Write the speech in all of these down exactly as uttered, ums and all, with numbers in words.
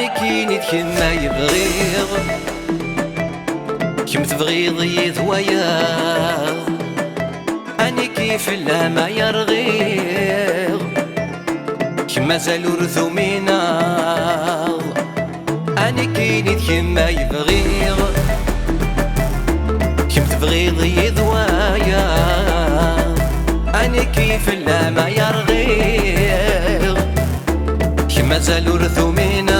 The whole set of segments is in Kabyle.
Nekkini d kemm ay bɣiɣ, kemm tebɣiḍ-iyi d wayeḍ. Aniki fell-am ay rɣiɣ, kemm mazal ur tumineḍ. Aniki d kemm ay bɣiɣ, kemm tebɣiḍ-iyi d wayeḍ. Aniki fell-am ay rɣiɣ, kemm mazal ur tumineḍ.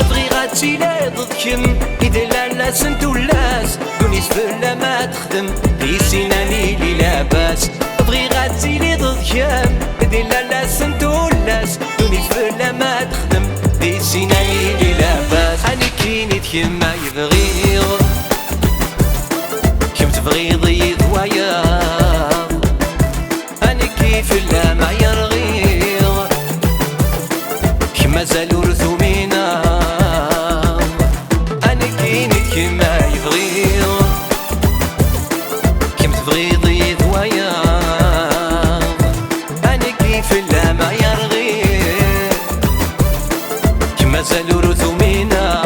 Bɣiɣ ad tiliḍ d kemm i d lalla-s n tullas, ddunit fell-am ad texdem, di sin ad nili labas. Bɣiɣ ad tiliḍ d kemm i d lalla-s n tullas, ddunit fell-am ad texdem, di sin ad nili labas. Aniki d kemm ay bɣiɣ, kemm tebɣiḍ-iyi d wayeḍ. Aniki fell-am ay rɣiɣ, kemm mazal ur tumineḍ. Aniki d kemm ay bɣiɣ, kemm tebɣiḍ-iyi d wayeḍ. Aniki fell-am ay rɣiɣ, kemm mazal ur tumineḍ.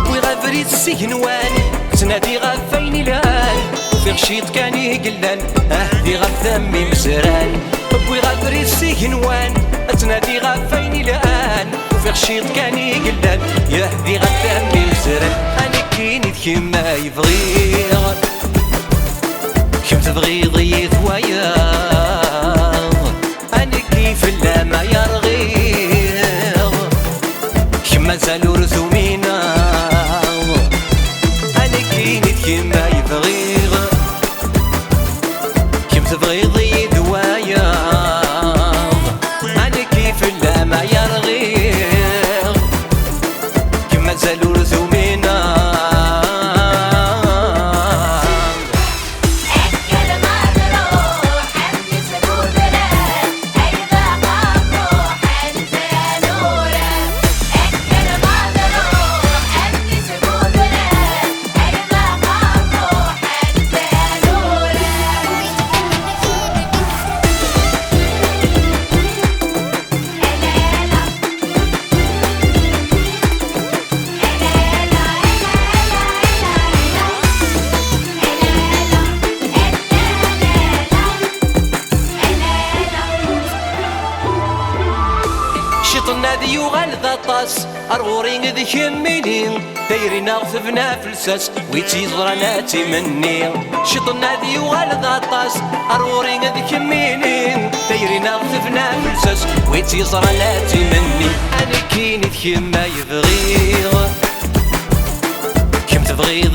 Wwiɣ abrid s igenwan, ttnadiɣ ɣef wayen ilhan, ufiɣ ciṭ kan i yellan, ahdi ɣef dam imezran. Wwiɣ abrid s igenwan, ttnadiɣ ɣef wayen ilhan, ufiɣ ciṭ kan i yellan, yahdi ɣef dam imezran. Aniki d kemm ay bɣiɣ, kemm tebɣiḍ-iyi d wayeḍ. Aniki fell-am ay rɣiɣ, kemm mazal ur tumineḍ. Aniki d kemm ay bɣiɣ, kemm tebɣiḍ-iyi d wayeḍ. Aniki fell-am ay rɣiɣ, kemm mazal ur tumineḍ. Ciṭ-nni ad yuɣal d aṭas, ar ɣur-i d kemmini, tayri-nneɣ tebna fell-as, wi tt-yeẓran ad tt-imenni. Ciṭ-nni ad yuɣal d aṭas, ar ɣur-i d kemmini, tayri-nneɣ tebna fell-as, wi tt-yeẓran ad tt-imenni. Aniki d kemm ay bɣiɣ, kemm tebɣiḍ